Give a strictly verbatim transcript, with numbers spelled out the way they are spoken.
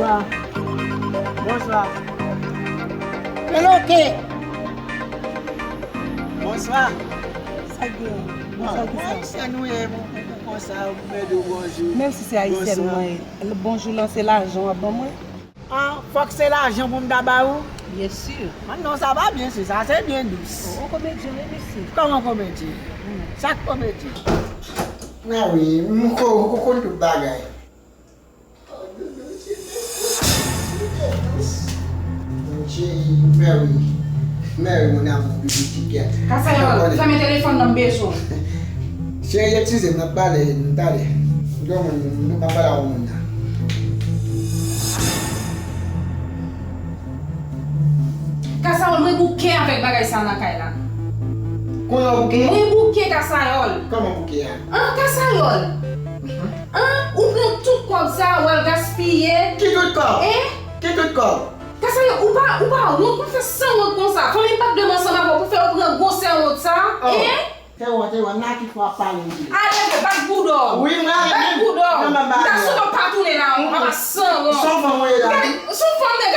Bonswa. Peloke. Bonswa. Sa k gen? Bonswa, kisa? Mwen se nou ye, pou, pou, pou konsa, pou mède w bonjou. Menm si se ayisyèn mwen ye, bonjou lan se lajan w ap ban mwen? Ah, fòk se lajan pou m ta ba ou? Byen si. Ah non, sa pa byen si, sa se byen dous. Oh, ou komedyen wi, mesye. Kòman komedyen? Sa k komedyen? Ah wi, m ko-, ou konn tout bagay. Cheri, mèwi, mèwi, mon amour, bibi ti kè. Kasayòl, fèmen telefòn nan, m bezwen w. Cheri, eskize m, n ap pale, n talè. M gen yon moun, m ap pale ak yon moun nan. Kasayòl, mwen bouke avèk bagay sa nan kay la. Kounye a w bouke? Mwen bouke, Kasayòl. Kòman bouke a? An, Kasayòl. An, ou pran tout kòb sa, w al gaspiye. Ki tout kòb? Hein? Ki tout kòb? Kasayòl, ou pa, ou pa wont, ou fè sanwont konsa. Fanmi m pa t dwe ansanm avè w pou fè yo pran gwosè wont sa. Oh. Hein? Te wè, te wè, m la ki fò ap pale w di. Ale, bat boudò. Wi, m ale. Bat boudò. Non, m ap bat boudò. M ta sou pa tounen la, ou pa sanwont. Son fanm ou ye la. Son fanm de